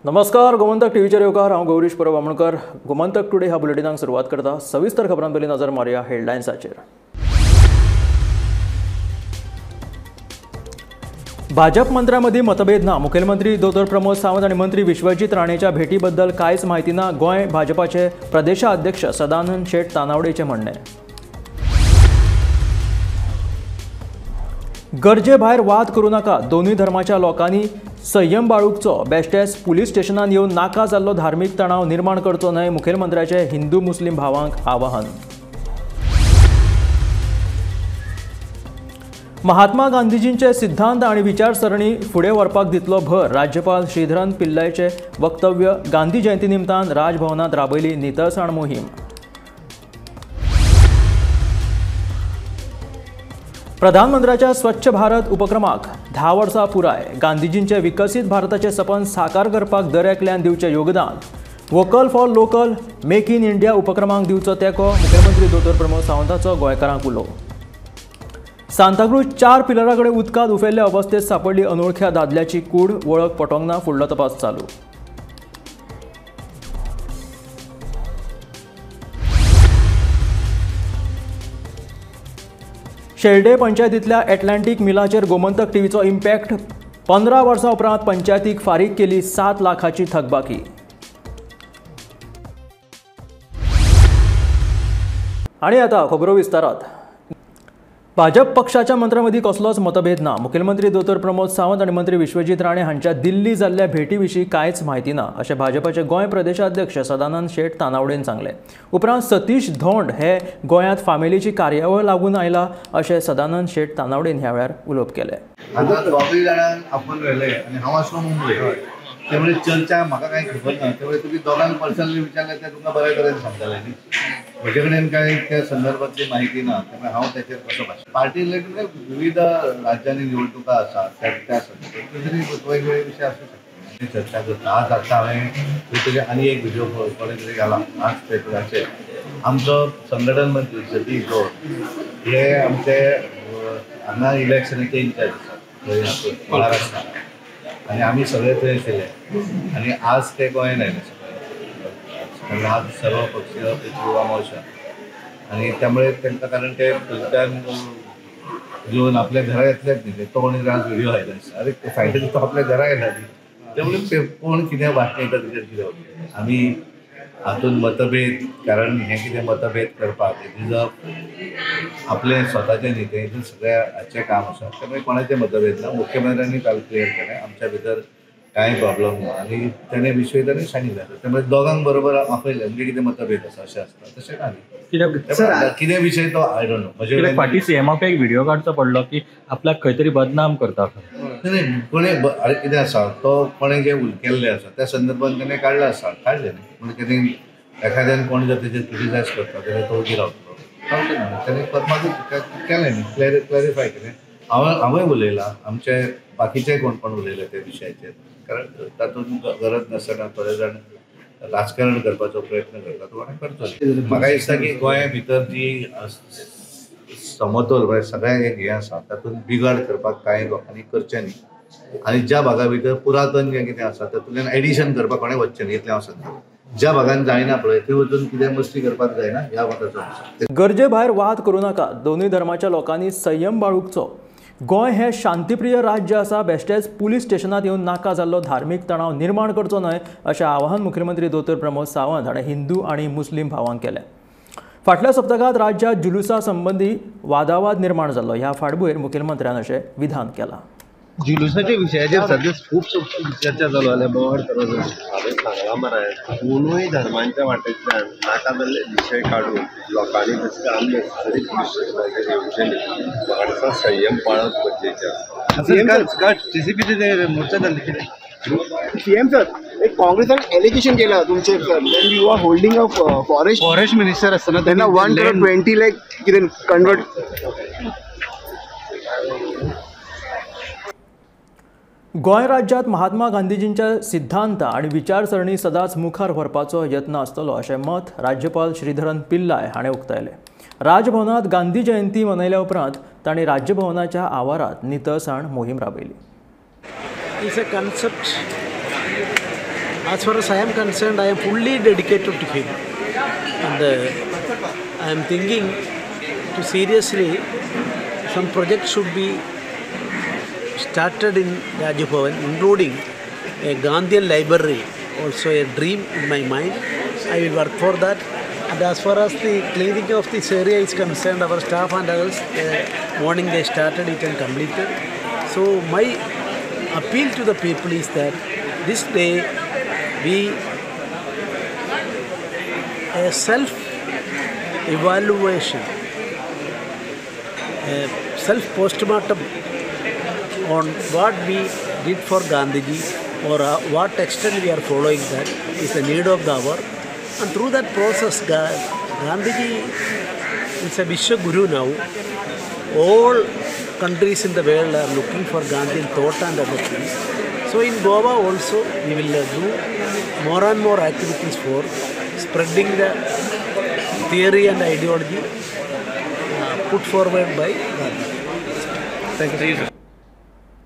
नमस्कार, गोमंतक टीव्हीचेर येवकार. हांव गौरीश परब आमोणकर. गोमंतक टुडे ह्या बुलेटिनाक सुरवात करता. सविस्तर खबरां पयलीं नजर मारुया हेडलायन्साचेर. भाजप मंत्र्यां मदीं मतभेद ना. मुखेलमंत्री दोतोर प्रमोद सावंत आनी मंत्री विश्वजीत राणेच्या भेटीबद्दल कांयच म्हायती ना. गोंय भाजपाचे प्रदेशाध्यक्ष सदानंद शेट तानावडेचें म्हणणें. गरजे भायर वाद करूं नाका. दोनूय धर्माच्या लोकांनी संयम बाळगुचो. बेश्टेच पुलीस स्टेशनान येवन नाका जाल्लो धार्मीक तणाव निर्माण करचो न्हय. मुखेलमंत्र्याचें हिंदू मुस्लीम भावांक आवाहन. महात्मा गांधीजींचे सिद्धांत आनी विचारसरणी फुडें व्हरपाक दितलो भर. राज्यपाल श्रीधरन पिल्लयचें वक्तव्य. गांधी जयंती निमतान राजभवनांत राबयली नितळसाण मोहीम. प्रधानमंत्र्याच्या स्वच्छ भारत उपक्रमाक 10 वर्सां पुराय. गांधीजींचे विकसीत भारताचें सपन साकार करपाक दर एकल्यान दिवचें योगदान. Vocal for local, make in India उपक्रमांक दिवचो तेंको. मुखेलमंत्री दोतोर प्रमोद सावंताचो गोंयकारांक उलो. सांताक्रूज 4 पिलरां कडेन उदकांत उफेल्ले अवस्थेत सांपडली अनोळख्या दादल्याची कूड. वळख पटोवंक ना. फुडलो तपास चालू. शेल्डे पंचायतींतल्या एटलांटीक मिलाचेर गोमंतक टीव्हीचो इम्पॅक्ट. 15 वर्सां उपरांत पंचायतीक फारीक केली 7 लाखाची थकबाकी. आनी आतां खबरो विस्तारात. भाजप पक्षाच्या मंत्र्यां मदीं कसलोच मतभेद ना. मुखेलमंत्री दोतोर प्रमोद सावंत आनी मंत्री विश्वजीत राणे हांच्या दिल्ली जाल्ल्या भेटी विशीं कांयच म्हायती ना अशें भाजपाचे गोंय प्रदेशाध्यक्ष सदानंद शेट तानावडेन सांगलें. उपरांत सतीश धोंड हे गोंयांत फामिलीची कार्यावळ लागून आयला अशें सदानंद शेट तानावडेन ह्या वेळार उलोवप केलें. आतां दोगूय जाणांक आपोवन व्हेले आनी हांव आसलो मुंबय, त्यामुळे चर्चा म्हाका कांय खबर ना. त्यामुळे तुमी दोगांक पर्सनली विचारलें तें तुमकां बऱ्या तरेन सांगतलें न्ही. म्हजे कडेन कांय त्या संदर्भातली म्हायती ना, त्यामुळे हांव त्याचेर कसो भाशण. पार्टी रिलेटेड विविध राज्यांनी निवडणुका आसा त्या संदर्भात तरी वेगवेगळे विशय आसूं शकता. चर्चा करता. आज आतां हांवें तरी आनी एक व्हिडिओ कोणे तरी घाला आज पेपराचेर. आमचो संघटन मंत्री सतीश गौड हे आमचे हांगा इलेक्शनाचे इन्चार्ज आसात महाराष्ट्रात, आनी आमी सगळे थंय आशिल्ले आनी आज ते गोंयांत आयले सगळे. आज सर्व पक्षीय युवा मोर्चा आनी त्यामुळे तांकां, कारण ते थंयच्यान घेवन आपल्या घरा येतलेच न्ही. तो कोणी आज व्हिडिओ आयला, अरे फायनली तो आपल्या घरा येयला न्ही. त्यामुळे कोण कितें बातमी येता तेचेर कितें वता. आमी हातून मतभेद, कारण हें कितें मतभेद करपाक it is a आपलें स्वताचें न्ही, तें सगळ्या हाचें काम आसा. त्यामुळे कोणाचें मतभेद ना. मुख्यमंत्र्यांनी काल क्लियर केलें आमच्या भितर कांय प्रॉब्लम ना आनी तेणें विशय ताणें सांगिल्लें आसा. त्यामुळे दोगांक बरोबर आपयलें म्हणजे कितें मतभेद आसा अशें आसता तशें ना न्ही. कितें विशय तो I don't know. म्हजे फाटीं सीएमाक एक व्हिडिओ काडचो पडलो की आपल्याक खंय तरी बदनाम करता. नाही कोणें अरे कितें आसा तो कोणें जें उलकेल्लें आसा त्या संदर्भान तेणें काडलें आसा, काडलें न्ही. म्हणजे तेणें एखाद्यान कोण जर तेजेर क्रिटिसायज करता जाल्यार तो वगीर रावतलो, रावचो ना. तेणें मागीर केलें न्ही, क्लॅरिफाय केलें. हांवूय उलयलां, आमचे बाकीचे कोण कोण उलयले त्या विशयाचेर, कारण तातूंत गरज नासतना थोडे जाण राजकारण करपाचो प्रयत्न करता, तो कोणें करचो न्ही. म्हाका दिसता की गोंया भितर जी समतोल म्हळ्यार सगळ्यांक एक हें आसा तातूंत बिगाड करपाक कांय लोकांनी करचें न्ही, आनी ज्या भागा भितर पुरातन जें कितें आसा तातूंतल्यान एडिशन करपाक कोणें वचचें न्ही. इतलें हांव सांगता. ज्या भागान जायना पळय थंय वचून कितें मस्ती करपाक जायना ह्या मताचो आसा. गरजे भायर वाद करूं नाका. दोनूय धर्माच्या लोकांनी संयम बाळगुचो. गोंय हें शांतीप्रिय राज्य आसा. बेश्टेच पुलीस स्टेशनांत येवन नाका जाल्लो धार्मीक तणाव निर्माण करचो न्हय अशें आवाहन मुखेलमंत्री दोतोर प्रमोद सावंत हाणें हिंदू आनी मुस्लीम भावांक केलें. फाटल्या सप्तकांत राज्यांत जुलुसा संबंदी वादावाद निर्माण जाल्लो. ह्या फाटभुंयेर मुखेलमंत्र्यान अशें विधान केलां. जुलुसाच्या विशयाचेर सद्या खूब चर्चा चालू जाल्या. बोवाळ चालू जाल्या. हांवें सांगलां मरे, दोनूय धर्मांच्या वाटेंतल्यान नाका जाल्ले विशय काडून लोकांनी तशें अननेसेसरी पुलीस स्टेशनाचेर येवचें न्ही. म्हाका दिसता संयम पाळप गरजेचें आसा. सीसीपीचे मोर्चा जाल्ले कितें? सीएम सर, एक काँग्रेसान एलिगेशन केला तुमचेर sir, then you are holding a forest minister आसतना तेन्ना 1 करोड 20 लाख कितें कन्वर्ट. गोंय राज्यांत महात्मा गांधीजींच्या सिद्धांत आनी विचारसरणी सदांच मुखार व्हरपाचो यत्न आसतलो अशें मत राज्यपाल श्रीधरन पिल्लाय हाणें उक्तायलें. राजभवनांत गांधी जयंती मनयल्या उपरांत तांणी राज्यभवनाच्या आवारांत नितळसाण मोहीम राबयली. It's a concept As far as I am concerned, I am fully dedicated to him, and I am thinking to seriously some projects should be started in Raj Bhavan, including a Gandhian library, also a dream in my mind. I will work for that. And as far as the cleaning of this area is concerned, our staff and others, morning they started it and completed. So my appeal to the people is that this day we a self-evaluation, a self-postmortem on what we did for Gandhiji or what extent we are following that is the need of the hour. And through that process, Gandhiji is a Vishwa Guru now. All countries in the world are looking for Gandhian thought and other things. So in Goa also, we will do more and more activities for spreading the theory and ideology put forward by Gandhi. Thank you.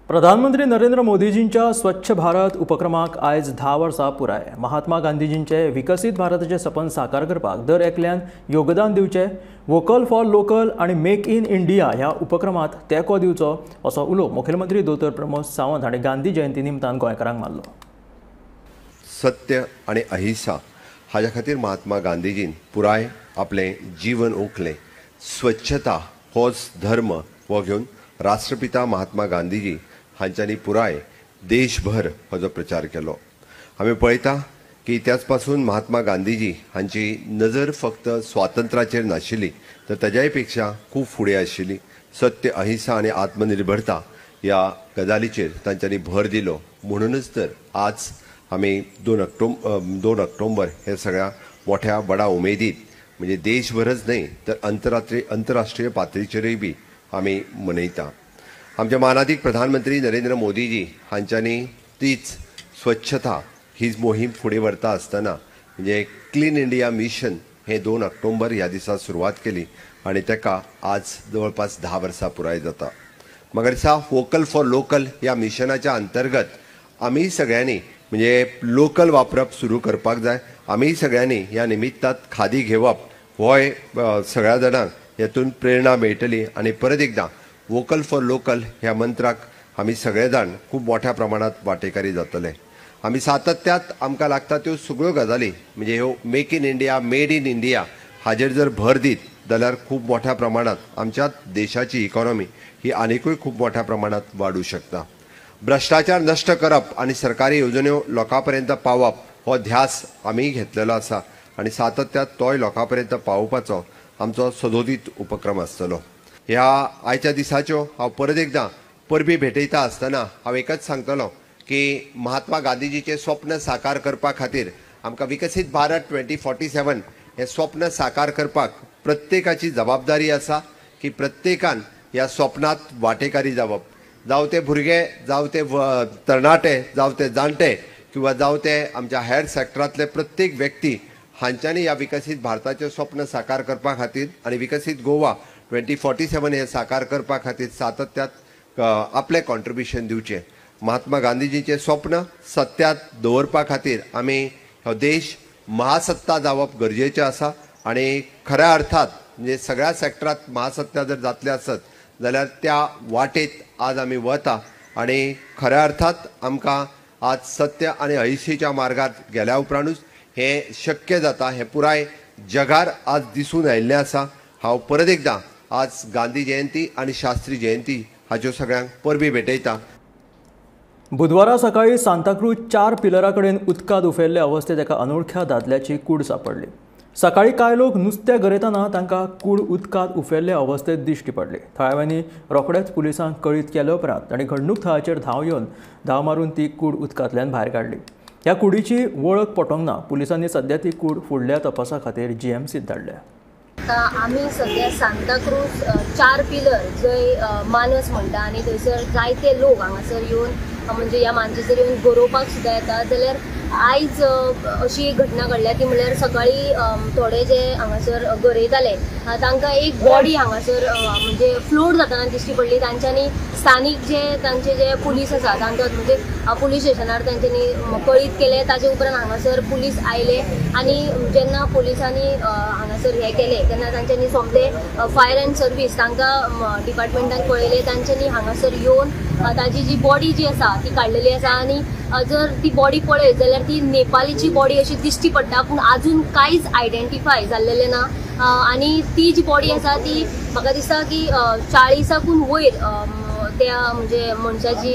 प्रधानमंत्री नरेंद्र मोदीजींच्या स्वच्छ भारत उपक्रमाक आयज 10 वर्सां पुराय. महात्मा गांधीजींचे विकसीत भारताचें सपन साकार करपाक दर एकल्यान योगदान दिवचें, वोकल फॉर लोकल आनी मेक इन इंडिया ह्या उपक्रमांत तेंको दिवचो असो उलो मुखेलमंत्री दोतोर प्रमोद सावंत हांणी गांधी जयंती निमतान गोंयकारांक मारलो. सत्य आनी अहिंसा हाज्या खातीर महात्मा गांधीजीन पुराय आपलें जीवन ओंकलें. स्वच्छता होच धर्म हो घेवन राष्ट्रपिता महात्मा गांधीजी हांच्यांनी पुराय देशभर हो जो प्रचार केलो. आमी पळयता की त्याच पासून महात्मा गांधीजी हांची नजर फक्त स्वातंत्र्याचेर नाशिल्ली तर ताज्याय पेक्षा खूब फुडें आशिल्ली. सत्य, अहिंसा आनी आत्मनिर्भरता ह्या गजालीचेर तांच्यांनी भर दिलो. म्हणूनच तर आज आमी 2 ऑक्टोबर हे सगळ्या मोठ्या व्हडा उमेदीत म्हणजे देशभरच न्हय तर अंतरराष्ट्रीय पातळीचेरूय बी आमी मनयता. आमचे मानादीक प्रधानमंत्री नरेंद्र मोदीजी हांच्यांनी तीच स्वच्छता हीच मोहीम फुडें व्हरता आसतना म्हणजे क्लीन इंडिया मिशन हे 2 ऑक्टोबर ह्या दिसा सुरवात केली आनी ताका आज जवळपास 10 वर्सां पुराय जाता. म्हाका दिसता वोकल फॉर लोकल ह्या मिशनाच्या अंतर्गत आमी सगळ्यांनी म्हणजे लोकल वापरप सुरू करपाक जाय. आमी सगळ्यांनी ह्या निमित्तात खादी घेवप होय सगळ्या जाणांक हेतून प्रेरणा मेळटली आनी परत एकदां वोकल फॉर लोकल ह्या मंत्राक आमी सगळे जाण खूब मोठ्या प्रमाणात वांटेकारी जातले. आमी सातत्यात आमकां लागता त्यो सगळ्यो गजाली म्हणजे ह्यो make in India, made in India हाजेर जर भर दीत जाल्यार खूब मोठ्या प्रमाणात आमच्या देशाची इकॉनॉमी ही आनिकूय खूब मोठ्या प्रमाणात वाडूं शकता. भ्रश्टाचार नश्ट करप आनी सरकारी येवजण्यो लोकां पर्यंत पावप हो ध्यास आमी घेतलेलो आसा आनी सातत्यात तोय लोकां पर्यंत पावोवपाचो आमचो सदोदीत उपक्रम आसतलो. ह्या आयच्या दिसाच्यो हांव परत एकदां परबी भेटयता आसतना हांव एकच सांगतलो की महात्मा गांधीजीचें स्वप्न साकार करपा खातीर आमकां विकसीत भारत 2047 हें स्वप्न साकार करपाक प्रत्येकाची जबाबदारी आसा की प्रत्येकान ह्या स्वप्नांत वांटेकारी जावप. जावं ते भुरगे, जावं ते तरणाटे, जावं ते जाणटे किंवा जावं ते आमच्या हेर सेक्टरांतले प्रत्येक व्यक्ती हांच्यांनी ह्या विकसीत भारताचें स्वप्न साकार करपा खातीर आनी विकसीत गोवा 2047 हे साकार करपा खातीर सातत्यात आपलें कॉन्ट्रिब्युशन दिवचें. महात्मा गांधीजीचें स्वप्न सत्यात दवरपा खातीर आमी हो देश महासत्ता जावप गरजेचें आसा आनी खऱ्या अर्थात म्हणजे सगळ्या सेक्टरांत महासत्ता जर जातले आसत जाल्यार त्या वाटेत आज आमी वता आनी खऱ्या अर्थात आमकां आज सत्य आनी अहिंसेच्या मार्गार गेल्या उपरांतूच हें शक्य जाता. हें पुराय जगार आज दिसून आयिल्लें आसा. हांव परत एकदां आज गांधी जयंती आनी शास्त्री जयंती हाच्यो सगळ्यांक परबी भेटयता. बुधवारा सकाळी सांताक्रूज 4 पिलरा कडेन उदकांत उफेल्ले अवस्थेत एका अनोळख्या दादल्याची कूड सांपडली. सकाळी कांय लोक नुस्तें गरयतना तांकां कूड उदकांत उफेल्ले अवस्थेत दिश्टी पडली. थळाव्यांनी रोखडेच पुलिसांक कळीत केले उपरांत तांणी घडणूक थळाचेर धांव येवन धांव मारून ती कूड उदकांतल्यान भायर काडली. ह्या कुडीची वळख पटोवंक ना. पुलिसांनी सद्या ती कूड फुडल्या तपासा खातीर जीएमसीत धाडल्या. आमी सद्या सांताक्रूज 4 पिलर जंय मानस म्हणटा आनी थंयसर जायते लोक हांगासर येवन म्हणजे ह्या मानशेचेर येवन गरोवपाक सुद्दां येता. जाल्यार आयज अशी एक घटना घडल्या ती म्हणल्यार सकाळी थोडे जे हांगासर गरयताले तांकां एक बॉडी हांगासर म्हणजे फ्लोट जातना दिश्टी पडली. तांच्यांनी स्थानीक जे तांचे जे पुलीस आसा तांकां म्हणजे पुलीस स्टेशनार तांच्यांनी कळीत केलें. ताजे उपरांत हांगासर पुलीस आयले आनी जेन्ना पुलिसांनी हांगासर हें केलें तेन्ना तांच्यांनी सोमते फायर अँड सर्वीस तांकां डिपार्टमेंटान कळयलें. तांच्यांनी हांगासर येवन ताजी जी बॉडी जी आसा ती काडलेली आसा आनी जर ती बॉडी पळयत जाल्यार ती नेपालीची बॉडी अशी दिश्टी पडटा, पूण आजून कांयच आयडेंटिफाय जाल्लेलें ना. आनी ती जी बॉडी आसा ती म्हाका दिसता की 40कून वयर त्या म्हणजे मनशाची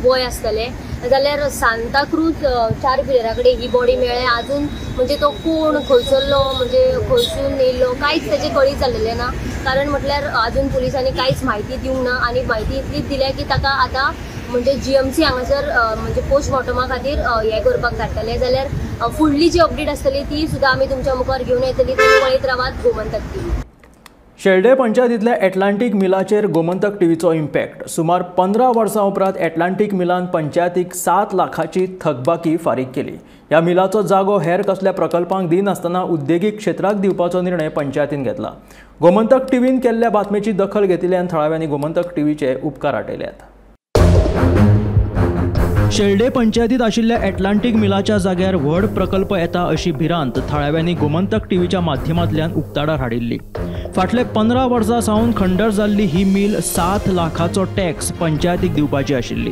वय आसतलें. जाल्यार सांताक्रूज 4 पिलरा कडेन ही बॉडी मेळ्ळ्या. आजून म्हणजे तो कोण खंयसरलो म्हणजे खंयसून येयल्लो कांयच तेजें कळीत जाल्लेलें ना, कारण म्हटल्यार आजून पुलिसांनी कांयच म्हायती दिवंक ना आनी म्हायती इतलीच दिल्या की ताका आतां म्हणजे GMC हांगासर म्हणजे पोस्टमॉर्टमा खातीर हें करपाक धाडटले. जाल्यार फुडली जी अपडेट आसतली ती सुद्दां आमी तुमच्या मुखार घेवन येतली. ती पळयत रावात गोमंतक टीव्ही. शेल्डे पंचायतींतल्या एटलांटीक मिलाचेर गोमंतक टीव्हीचो इम्पॅक्ट. सुमार 15 वर्सां उपरांत एटलांटीक मिलान पंचायतीक 7 लाखाची थकबाकी फारीक केली. ह्या मिलाचो जागो हेर कसल्या प्रकल्पांक दिनासतना उद्देगीक क्षेत्राक दिवपाचो निर्णय पंचायतीन घेतला. गोमंतक टीव्हीन केल्ल्या बातमेची दखल घेतिल्ल्यान थळाव्यांनी गोमंतक टीव्हीचे उपकार आटयल्यात. शेल्डे पंचायतीत आशिल्ल्या एटलांटीक मिलाच्या जाग्यार व्हड प्रकल्प येता अशी भिरांत थळाव्यांनी गोमंतक टीव्हीच्या माध्यमांतल्यान उक्ताडार हाडिल्ली. फाटले 15 वर्सां सावन खंडर जाल्ली ही मिल 7 लाखाचो टॅक्स पंचायतीक दिवपाची आशिल्ली.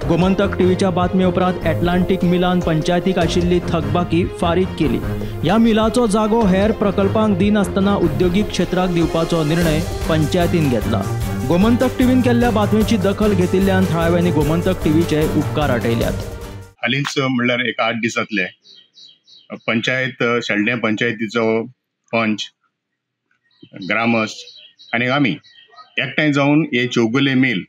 गोमंतक टीव्हीच्या बातमे उपरांत एटलांटीक मिलान पंचायतीक आशिल्ली थकबाकी फारीक केली. ह्या मिलाचो जागो हेर प्रकल्पांक दिनासतना उद्योगीक क्षेत्राक दिवपाचो निर्णय पंचायतीन घेतला. गोमंतक टीव्हीन केल्ल्या बातमेची दखल घेतिल्ल्यान थळाव्यांनी गोमंतक टीव्हीचे उपकार आटयल्यात. हालींच म्हणल्यार एक 8 दिसांतले पंचायत शेल्डें पंचायतीचो पंच, ग्रामस्थ आनी आमी एकठांय जावन हे Chowgule mill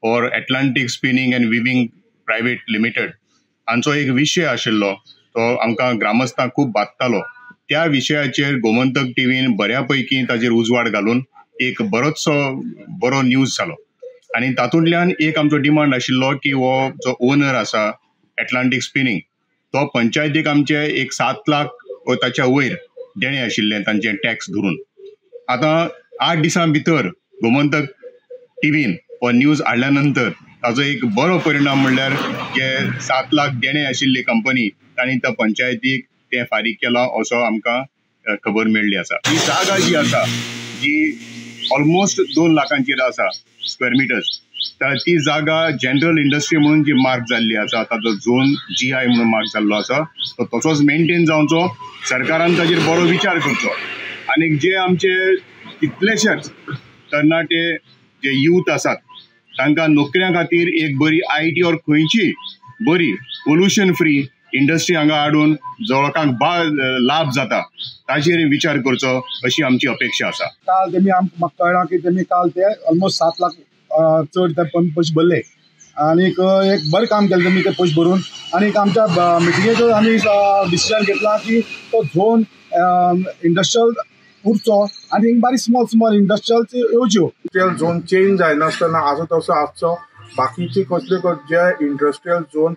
or Atlantic spinning and weaving private limited हांचो एक विशय आशिल्लो, तो आमकां ग्रामस्थांक खूब बादतालो. त्या विशयाचेर गोमंतक टीव्हीन बऱ्या पैकी ताजेर उजवाड घालून एक बरोचसो बरो न्यूज जालो आनी तातूंतल्यान एक आमचो डिमांड आशिल्लो की हो जो ओनर आसा एटलांटीक स्पिनींग तो पंचायतीक आमचे एक 7 लाख ताच्या वयर देणें आशिल्लें तांचें टॅक्स धरून. आतां 8 दिसां भितर गोमंतक टीव्हीन हो न्यूज हाडल्या नंतर ताजो एक बरो परिणाम म्हणल्यार जे 7 लाख देणें आशिल्ली कंपनी तांणी त्या पंचायतीक तें फारीक केलां असो आमकां खबर मेळ्ळी आसा. ही जागा जी आसा जी ऑलमोस्ट 2 लाखांचेर आसा स्क्वेअर मिटर्स, तर ती जागा जनरल इंडस्ट्री म्हणून जी मार्क जाल्ली आसा, ताजो झोन GI म्हणून मार्क जाल्लो आसा, तो तसोच मेनटेन जावचो. सरकारान ताजेर बरो विचार करचो आनी जे आमचे कितलेशेच तरणाटे जे यूथ आसात तांकां नोकऱ्यां खातीर एक बरी IT or खंयची बरी पोल्युशन फ्री इंडस्ट्री हांगा हाडून जो लोकांक लाभ जाता ताचेर विचार करचो अशी आमची अपेक्षा आसा. काल तेमी म्हाका कळ्ळां की तेमी काल ते ऑलमोस्ट 7 लाख चड ते पयशे भरले आनीक एक बरें काम केलें तेमी ते पयशे भरून. आनीक आमच्या मिटिंगेचो आमी डिसिजन घेतला की तो झोन इंडस्ट्रियल उरचो आनी बारीक स्मॉल स्मॉल इंडस्ट्रियल येवच्यो. इंडस्ट्रियल झोन चेंज जायनासतना आसा तसो आसचो. बाकीची कसल्यो जे industrial zone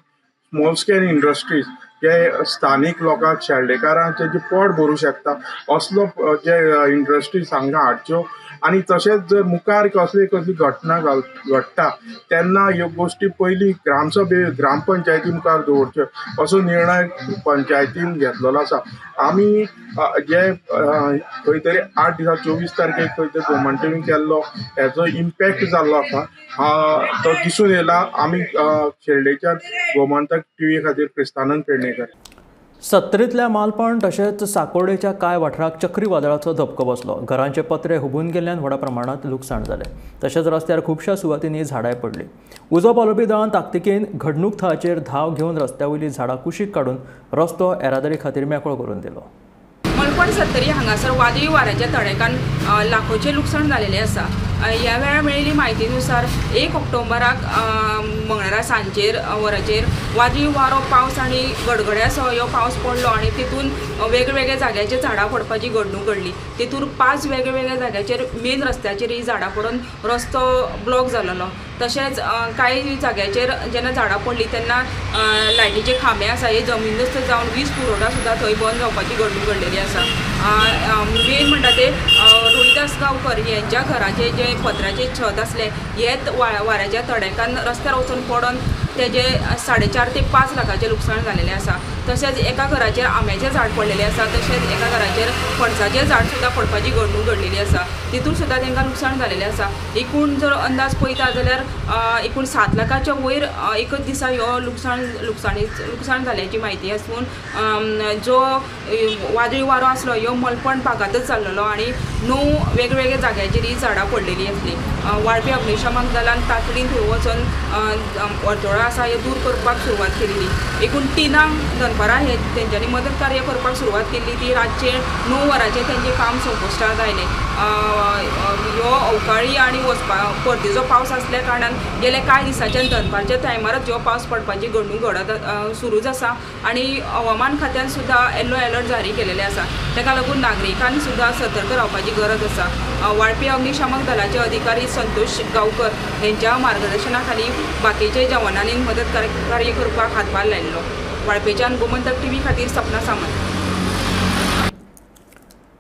small scale industries जे स्थानीक लोकांक शेल्डेकारांचे जे पोट भरूं शकता असलो जे इंडस्ट्रीज हांगा हाडच्यो आनी तशेंच जर मुखार कसली कसली घटना घडटा तेन्ना ह्यो गोश्टी पयलीं ग्रामसभे ग्रामपंचायती मुखार दवरच्यो असो निर्णय पंचायतीन घेतलेलो आसा. आमी जे खंय तरी 8 दिसा 24 तारखेक खंय तरी गोमंतक केल्लो हेजो इम्पॅक्ट जाल्लो आसा तो दिसून येयला. आमी शेल्डेच्या गोमंतक टीव्ही खातीर क्रिस्तानंद पेडणेकर. सत्तरींतल्या मालपण तशेंच साकोर्डेच्या कांय वाठाराक चक्रीवादळाचो धपको बसलो. घरांचे पत्रे हुबून गेल्ल्यान व्हडा प्रमाणांत लुकसाण जालें. तशेंच रस्त्यार खुबश्या सुवातींनी झाडांय पडलीं. उजो पालोवपी दळान ताकतिकेन घडणूक थळाचेर धांव घेवन रस्त्या वयलीं झाडां कुशीक काडून रस्तो येरादारी खातीर मेकळो करून दिलो. मलपण सत्तरी हांगासर वादळी वाऱ्याच्या तडेकान लाखोचें लुकसाण जालेलें आसा. ह्या वेळार मेळिल्ली म्हायतीनुसार 1 ऑक्टोबराक मंगळारा सांजेर वराचेर वादळी वारो, पावस आनी गडगड्यासह ह्यो पावस पडलो आनी तितून वेगवेगळ्या जाग्याचेर झाडां पडपाची घडणूक घडली. तितून 5 वेगवेगळ्या जाग्याचेर मेन रस्त्याचेर ही झाडां पडून रस्तो ब्लॉक जाल्लो. तशेंच कांय जाग्याचेर जेन्ना झाडां पडली तेन्ना लायटीचे खांबे आसा हे जमीनदस्त जावन वीज पुरवठा सुद्दां थंय बंद जावपाची घडणूक घडलेली आसा. मेन म्हणटा ते रोहिदास गांवकर यांच्या घराचे जे पत्र्याचे छत आसले हेच वाऱ्याच्या तडेकान रस्त्यार वचून पडून तेजे 4.5 ते 5 लाखाचें लुकसाण जालेलें आसा. तशेंच एका घराचेर आंब्याचें झाड पडलेलें आसा, तशेंच एका घराचेर फणसाचें झाड सुद्दां पडपाची घडणूक घडलेली आसा. तितून सुद्दां तांकां लुकसाण जालेलें आसा. एकूण जर अंदाज पळयता जाल्यार एकूण 7 लाखाच्या वयर एकच दिसा ह्यो लुकसाण जाल्याची म्हायती आसून जो वादळी वारो आसलो ह्यो मलपण भागांतच जाल्लो आनी 9 वेगवेगळ्या जाग्याचेर ही झाडां पडलेली आसली. वाळपी अग्निशमन दलान तातडीन थंय वचून अडथळो आसा हे दूर करपाक सुरवात केल्ली. एकूण 3 दनपारां हे तेंच्यांनी मदत कार्य करपाक सुरवात केल्ली ती रातचे 9 वरांचेर तेंचें काम सोंपुश्टांत आयलें. ह्यो अवकाळी आनी वचपा परतीचो पावस आसल्या कारणान गेल्या कांय दिसांच्यान दनपारच्या टायमारच ह्यो पावस पडपाची घडणूक घडत सुरूच आसा आनी हवामान खात्यान सुद्दां येल्लो अलर्ट जारी केलेले आसा. ताका लागून नागरिकांनी सुद्दां सतर्क रावपाची गरज आसा. वाळपी अग्निशामक दलाचे अधिकारी संतोष गांवकर हेंच्या मार्गदर्शना खाली बाकीचे जवानांनी मदत कार्य करपाक हातभार लायिल्लो. वाळपेच्यान गोमंतक टीव्ही खातीर सपना सामंत.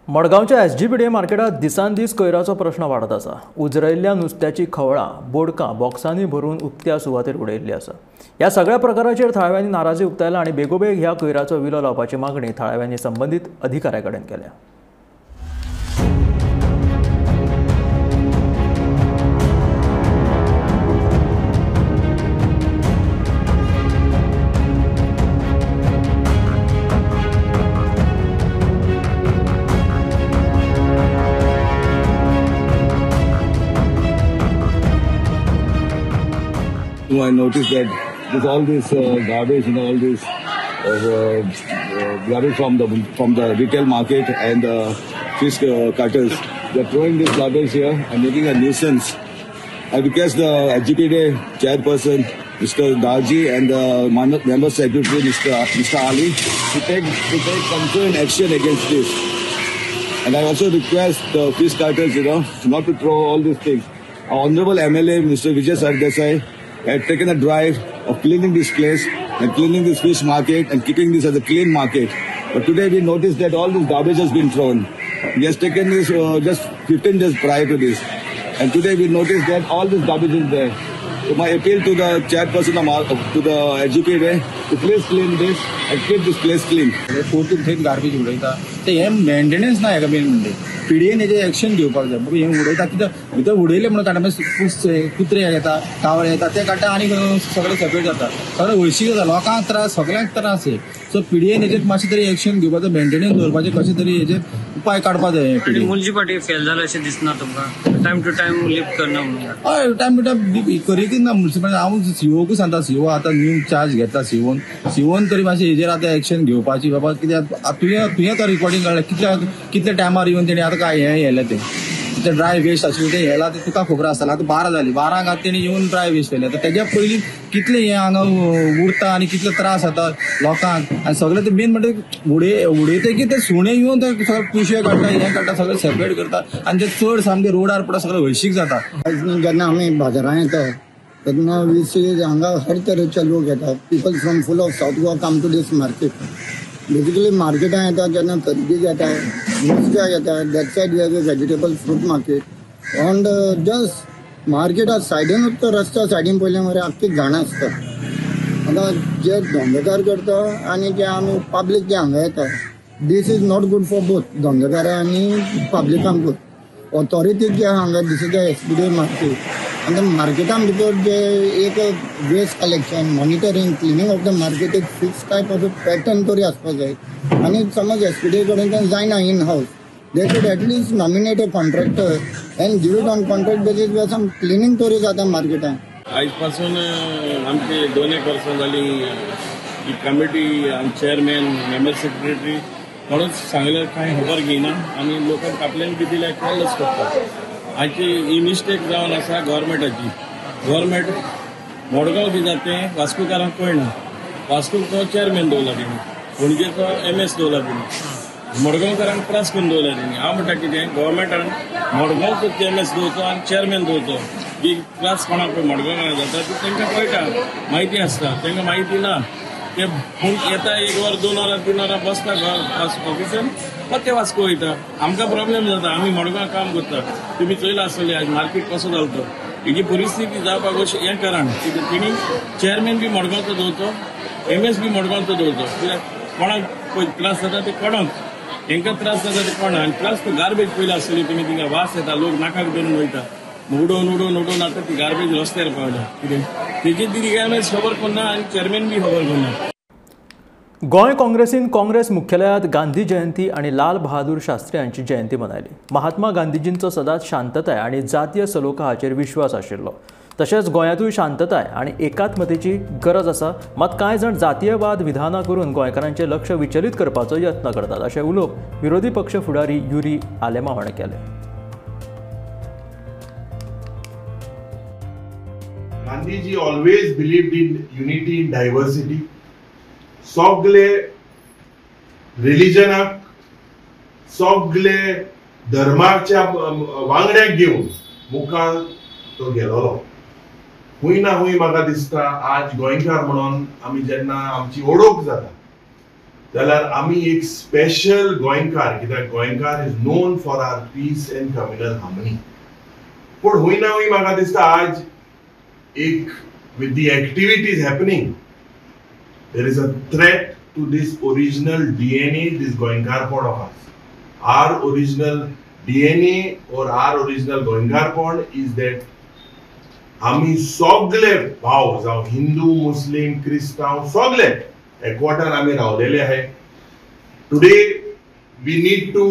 मडगांवच्या एसजीपीडीए मार्केटात दिसान दीस कोयराचो प्रश्न वाडत आसा. उजरयल्ल्या नुस्त्याची खवळां, बोडकां बॉक्सांनी भरून उक्त्या सुवातेर उडयल्ली आसा. ह्या सगळ्या प्रकाराचेर थळाव्यांनी नाराजी उक्तायला आनी बेगोबेग ह्या कोयराचो विलो लावपाची मागणी थळाव्यांनी संबंदीत अधिकाऱ्या कडेन केल्या. I noticed that there's all this garbage, all this garbage from the retail market and the fish cutters. They're throwing this garbage here and making a nuisance. I request the SGPDA chairperson, Mr. Darji, and the member secretary, Mr. Ali, to take concerned action against this. And I also request the fish cutters, not to throw all these things. Our honorable MLA, Mr. Vijay Sardesai, had taken a drive of cleaning this place and cleaning this fish market and keeping this as a clean market. But today we noticed that all this garbage has been thrown. He has taken this just 15 days prior to this. And today we noticed that all this garbage is there. So my appeal to the chairperson to the SGPDA to please clean this and keep this place clean. 14 garbage उडयता ते हे maintenance ना हेका main म्हणजे PDN हेजेर action घेवपाक जाय. बाबा हें उडयता कित्याक भितर उडयलें म्हणून काडटा, मागीर कुत्रे येता, कावळे येता, ते काडटा आनी सगळें सेपरेट जाता, सगळें हळशीक जाता, लोकांक त्रास, सगळ्यांक त्रास हे. सो पीडीएन हेजेर मातशें तरी एक्शन घेवपाचो, मेंटेनन्स दवरपाचें, कशें तरी हेजेर उपाय काडपाक जाय. म्युनिसिपालिटी फेल जाला अशें दिसना तुमकां? टायम टू टायम लिफ्ट करना म्हणून? हय, टायम टू टायम करीत ना म्युनिसिपालिटी. हांव सीओकूय सांगता, सीओ आतां न्यू चार्ज घेता, सीओन तरी मातशें हेजेर आतां एक्शन घेवपाची. बाबा कित्याक तुवें तो रिकॉर्डिंग काडलें, कितल्या टायमार येवन तेणी आतां काय हें येलें तें ड्राय वेस्ट आशिल्लें तें येलां तें तुका खबर आसतलें. आतां 12 जालीं, 12 तेणी येवन ड्राय वेस्ट केलें. आतां तेज्या पयलीं कितलें हें हांगा उरता आनी कितले त्रास जाता लोकांक. आनी सगळें ते मेन म्हणटा उडयता की ते सुणे येवन ते सगळे पिशव्यो काडटा, हें काडटा, सगळें सेपरेट करता आनी ते चड सामकें रोडार पडटा, सगळें हळशीक जाता. जेन्ना आमी बाजारांत येता तेन्ना we सी हांगा हर तरेचे लोक येता. People from full of South Goa come to this market. Basically मार्केटान येता तेन्ना खरेदी घेता, नुस्त्याक येता. That side we have a vegetable fruit market on just मार्केटा सायडीनूच तो रस्त्या सायडीन पयलें मरे आख्खी घाण आसता. आतां जे धंदेकार करता आनी जे आमी पब्लीक जे हांगा येता, this is not good for both धंदेकार आनी पब्लिकांकूय. ऑथॉरिटी जे हांगा this is the SPDA market आनी मार्केटान भितर जे एक waste collection, monitoring, cleaning of the market एक फिक्स टायप ऑफ पॅटर्न तरी आसपाक जाय. आनी समज एसपीडीए कडेन जायना in house, they should at least nominate a contractor and give it on contract basis where some cleaning तरी जाता मार्केटान. आयज पासून आमचे 2-1 वर्सां जाली ही कमिटी, चेअरमॅन, मेंबर सेक्रेटरी कोणूच सांगल्यार कांय खबर घेयना आनी लोकांक आपल्यान बी दिल्यार कॉलच करतात. हाची ही मिस्टेक जावन आसा गव्हर्मेंटाची. गव्हर्मेंट मडगांव कितें जाता तें वास्कोकारांक कळना. वास्कोचो चेअरमॅन दवरला तेणी, पणजेचो MS दवरला तेणी, मडगांवकारांक त्रास करून दवरला तेणी. हांव म्हणटा कितें, गव्हर्मेंटान मडगांवचो MS दवरचो आनी चेअरमॅन दवरचो. जी त्रास कोणाक मडगांव जाता ती तांकां कळटा, म्हायती आसता. तांकां म्हायती ना ते पूण येता 1 वर 2 वरां 3 वरां बसता ऑफिसान, परते वास्को वयता. आमकां प्रॉब्लेम जाता. आमी मडगांव काम करता. तुमी चोयला आसतलें आज मार्केट कसो जालो तो. हेजी परिस्थिती जावपाक अशें हें कारण कितें तेणी चेअरमॅन बी मडगांवचो दवरचो, MS बी मडगांवचो दवरचो. कित्याक कोणाक पळय त्रास जाता ते कोणाक, हेंकां त्रास जाता ते कोणाक. आनी प्लस तो गार्बेज पयला आसतली तुमी, थिंगा वास येता, लोक नाकाक धरून वयता, उडोवन उडोवन उडोवन आतां ती गार्बेज रस्त्यार पावल्या. कितें तेजी ती MS खबर करना आनी चेअरमॅन बी खबर करना. गोंय काँग्रेसीन काँग्रेस मुख्यालयात गांधी जयंती आनी लाल बहादूर शास्त्री हांची जयंती मनयली. महात्मा गांधीजींचो सदांच शांतताय आनी जातीय सलोखा हाचेर विश्वास आशिल्लो. तशेंच गोंयांतूय शांतताय आनी एकात्मतेची गरज आसा. मात कांय जाण जातीयवाद विधानां करून गोंयकारांचें लक्ष विचलीत करपाचो यत्न करतात अशें उलोवप विरोधी पक्ष फुडारी युरी आलेमांव हाणें केलें. Gandhiji always believed in unity in diversity. सगळे रिलिजनाक, सगळे धर्माच्या वांगड्याक घेवन मुखार तो गेलोलो. खूंय ना खूंय म्हाका दिसता आज गोंयकार म्हणून आमी जेन्ना आमची ओळख जाता जाल्यार आमी एक स्पेशल गोंयकार, कित्याक गोंयकार is known for our peace and communal harmony. पूण खूंय ना खूंय म्हाका दिसता आज एक with the activities happening there is a threat to this original DNA, this Goenkarpon of us. Our original DNA or our original Goenkarpon is that आमी सगळे भाव जावं हिंदू, मुस्लिम, क्रिस्तांव सगळे एकवटान आमी रावलेले आहे. Today we need to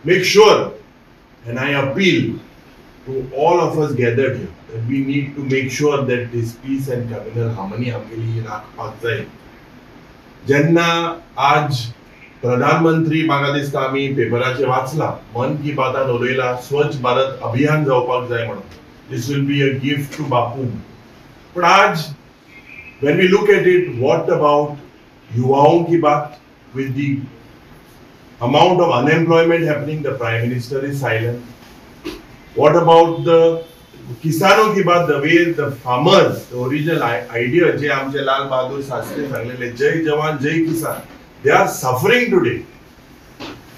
make sure, and I appeal to all of us gathered here, that we need to make sure that this peace and communal harmony आमगेली राखपाक जाय. जेन्ना आज प्रधानमंत्री म्हाका दिसता आमी पेपराचेर वाचला, मन की बातान उलयला स्वच्छ भारत अभियान जावपाक जाय म्हणून. This will be a gift to Bapu. पूण आज when we look at it, what about युवाओं की बात? With the amount of unemployment happening, the prime minister is silent. What about the किसानों की बात? The way the farmers, the original idea जे आमचे लाल बहादूर शास्त्री सांगलेले, जय जवान जय किसान, they are suffering today.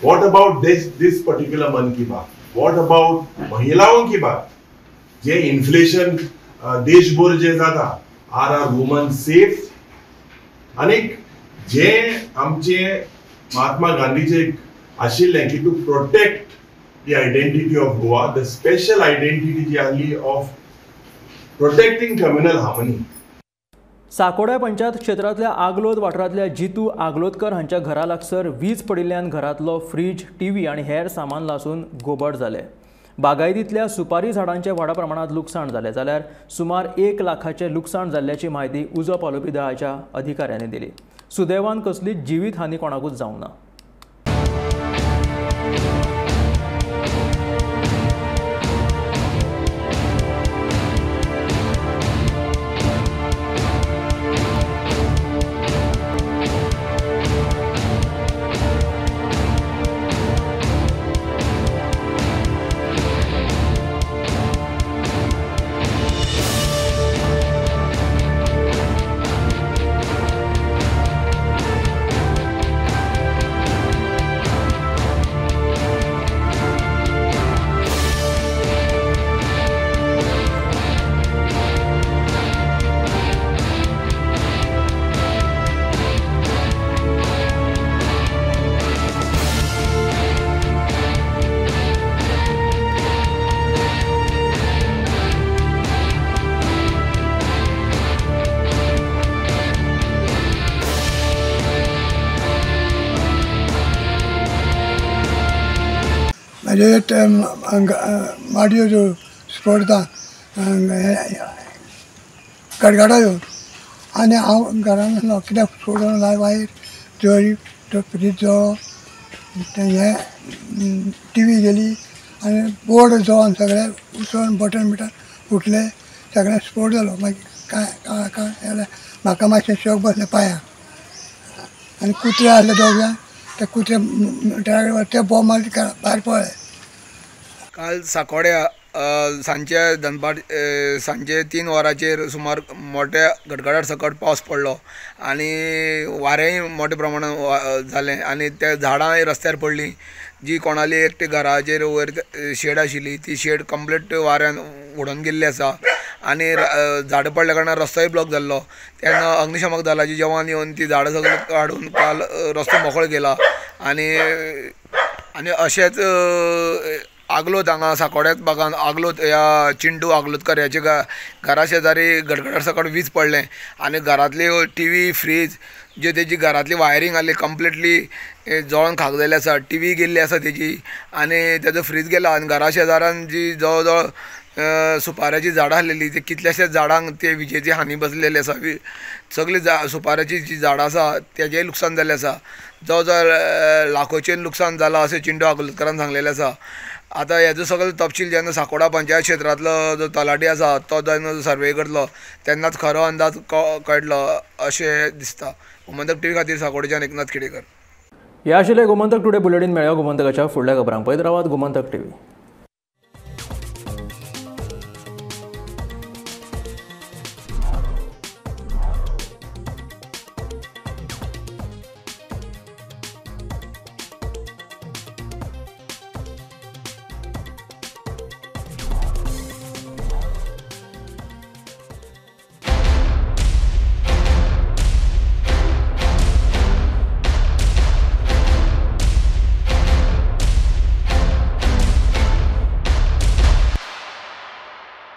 What about this particular मन की बात? What about महिलाओं की बात? जे inflation देशभर जे जाता, are are woman safe? आनी जे आमचे महात्मा गांधीचे आशिल्लें की to protect the identity of Goa, the special identity जी आहली of protecting communal harmony. Sakorda panchayat क्षेत्रांतल्या आगलोद वाठारांतल्या जितू आगलोदकर हांच्या घरा लागसर वीज पडिल्ल्यान घरांतलो फ्रीज, टीव्ही आनी हेर सामान लासून गोबड जालें. बागायतींतल्या सुपारी झाडांचें व्हडा प्रमाणांत लुकसाण जालें, जाल्यार सुमार 1 लाखाचें लुकसाण जाल्ल्याची म्हायती उजो पालोवपी दळाच्या अधिकाऱ्यांनी दिली. सुदैवान कसलीच जिवीत हानी कोणाकूच जावंक ना. म्हणजे माडयो ज्यो स्फोटता गडगडो येवन आनी हांव घरान आसलो कित्याक सोडून लाय वायर जळी तो फ्रीज जळ्ळो, हें टी व्ही गेली आनी बोर्ड जळोन सगळे उसळून बटन बिटन फुटले, सगळें स्फोट जालो. मागीर कांय कांय कांय जालें, म्हाका मातशें शॉक बसलें पांयांक. आनी कुत्रे आसले दोग जाण, ते कुत्रे मिटरा ते बॉम्ब मारून भायर पळ्ळे. काल साकोड्या सांजचे दनपार सांजचे 3 वरांचेर सुमार मोठ्या गडगडाट सकट पावस पडलो आनी वारेंय मोठ्या प्रमाणान जालें आनी ते झाडांय रस्त्यार पडलीं. जी कोणाली एकटी घराचेर वयर शेड आशिल्ली ती शेड कंप्लीट वाऱ्यान उडोवन गेल्ली आसा आनी झाडां पडल्या कारणान रस्तोय ब्लॉक जाल्लो. तेन्ना अग्निशमक दलाचे जवान येवन ती झाडां सगळीं काडून काल रस्तो मोकळो केला. आनी आनी अशेंच आगलोत हांगा साकोड्याच भागान आगलोत ह्या चिंटू आगलोतकर ह्याच्या घरा शेजारी गडगडाट सकट वीज पडलें आनी घरांतली टीव्ही फ्रीज ज्यो तेजी घरांतली वायरींग आहली कंप्लिटली जळोन खाक जाल्ली आसा. टीव्ही गेल्ली आसा तेजी आनी तेजो फ्रीज गेला. आनी घरा शेजारान जी जवळ जवळ सुपाऱ्याचीं झाडां आहलेली ती कितल्याश्याच झाडांक ते विजेची हानी बसलेली आसा. सगळीं सुपाऱ्याचीं जीं झाडां आसा तेजेंय लुकसाण जाल्लें आसा. जवळ जवळ लाखोचें लुकसाण जालां अशें चिंटू आगलोतकरान सांगलेलें आसा. आतां हेजो सगळो तपशील जेन्ना साकोडा पंचायत क्षेत्रांतलो जो तलाठी आसा तो जेन्ना सर्वे करतलो तेन्नाच खरो अंदाज कळटलो अशें दिसता. गोमंतक टीव्ही खातीर साकोडेच्यान एकनाथ खेडेकर. ह्या आशिल्लें गोमंतक टुडे बुलेटीन. मेळया गोमंतकाच्या फुडल्या खबरांक. पळयत रावात गोमंतक टीव्ही.